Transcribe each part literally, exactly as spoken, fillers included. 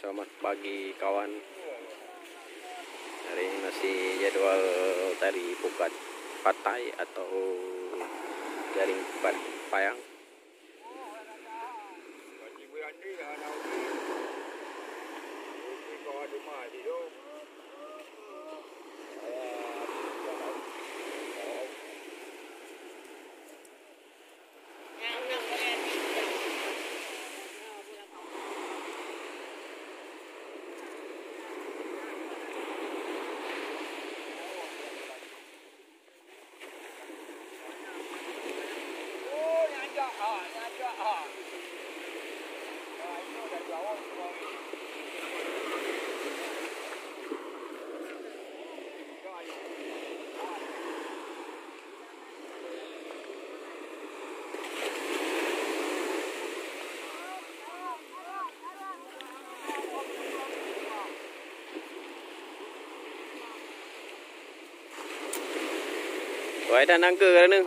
Selamat pagi, kawan. Hari ini masih jadwal tari pukat patai atau jaring pukat payang. Wai dah nangka ka na.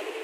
Mana?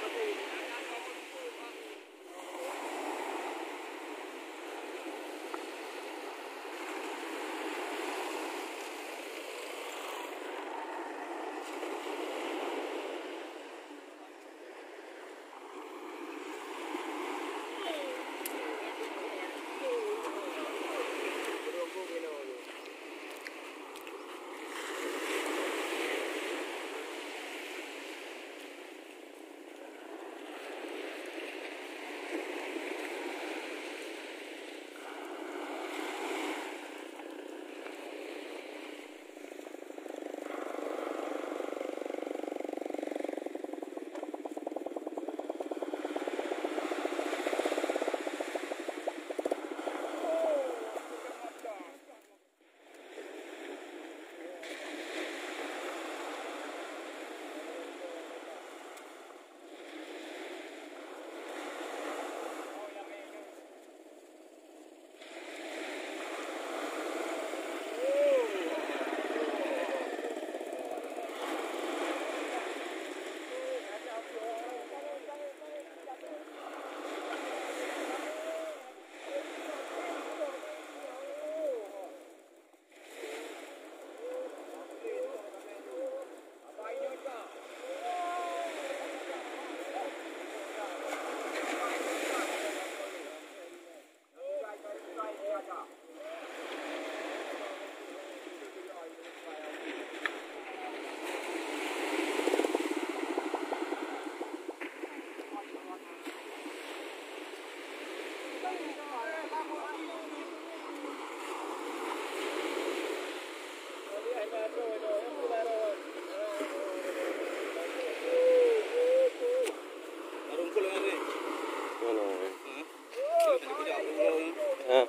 Ha.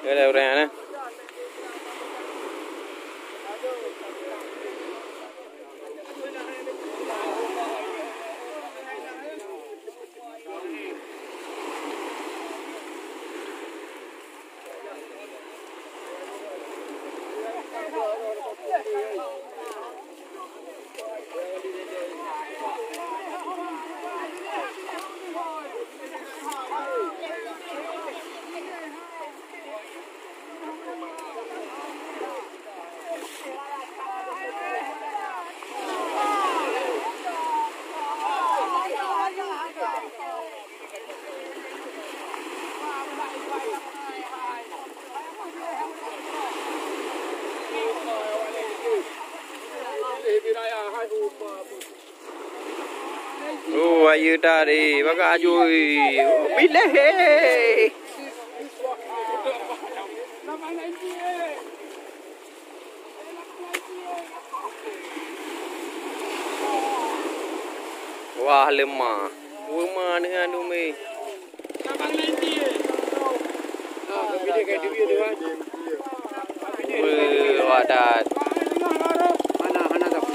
Ada orang, eh? Oh, ayu tadi, baka ajui. Oh, bileh, hei. Wah, lemah. Lemah dengan umi. Wah, wadat. Hana, hana tahu.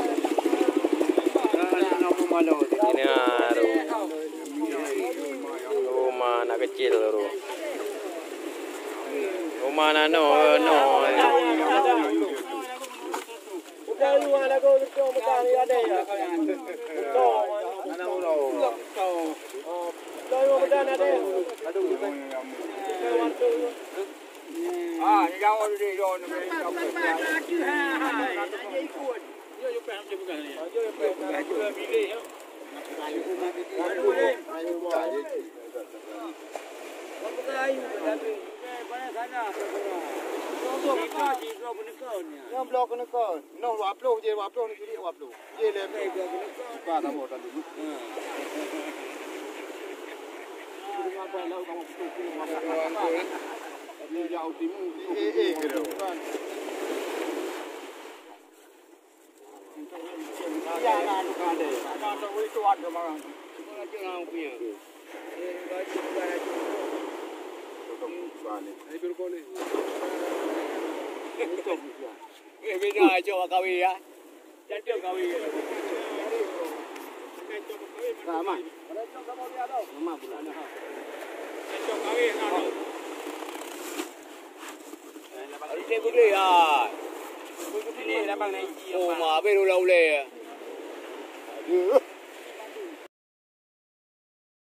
Nyang bloe keuneuk kon. Nyoe dua ploh je, dua ploh ni curi dua ploh. Je le. Ba na mo tadi. Ni jauh timu. Eh, eh, kira. Eh, beda aja kawin ya. Jantung kawin. Ramai. Ramai bulan. Harus saya boleh ya. Oh, ma, habis ulah-ulah ya. Aduh.